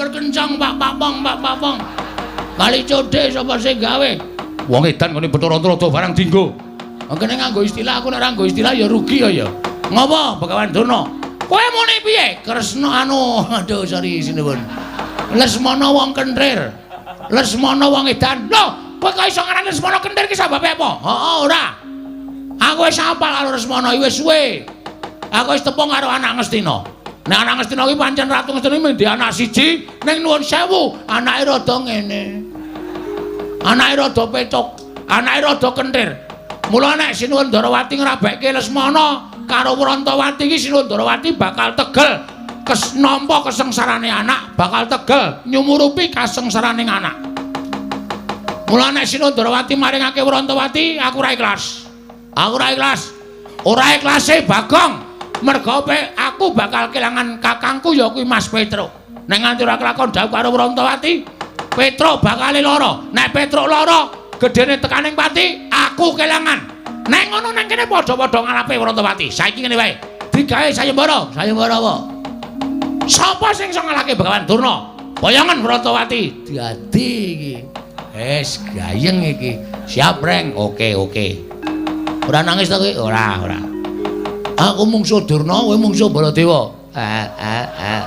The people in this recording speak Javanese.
Dapur kencang Pak Papong, Pak Papong. Kali codhe sapa sing gawe? Wong edan ngene Bathara Antarada barang dinggo. Kene nganggo istilah, aku nek ora nganggo istilah ya rugi ya ya. Ngopo Begawan Durna? Kowe muni piye? Kresna anu, aduh sorry sinuwun. Lesmana wong kenthir. Lesmana wong edan. Lho, kowe kok iso ngarani Lesmana kenthir ki sababe apa? Heeh, ora. Aku wis hafal karo Lesmana iki wis suwe. Aku wis tepung karo anak Ngastina. Nek anak Ngastina kuwi pancen Ratu Ngastina mung anak siji, ning nuwun sewu, anake rada ngene. Anake rada pecuk, anake rada kenthir. Mula nek Sinuwun Ndarawati ngrabekke Lesmana karo Wrantawati iki, Sinuwun Ndarawati bakal tegel kes nampa kesengsarane anak, bakal tegel nyumurupi kasengsarane anak. Mula nek Sinuwun Ndarawati maringake Wrantawati, aku ora ikhlas. Aku ora ikhlas. Ora ikhlase Bagong. Merga aku bakal kelangan kakangku ya kuwi Mas Petruk. Nek nganti ora kelakon dhawuh karo Wrantawati, Petruk bakal lara. Nek Petruk lara, gedene tekaning pati, aku kelangan. Nek ngono nang kene padha-padha ngalape Wrantawati. Saiki ngene wae. Digawe sayembara. Sayembara apa? Sapa sing iso ngalahke Begawan Durna? Boyongan Wrantawati. Dadi iki. Wis gayeng iki. Siap, Reng. Oke, oke. Ora nangis ta kowe? Ora, ora. Aku mungsuh Durna, kowe mungsuh Baladewa. Ah, ah, ah.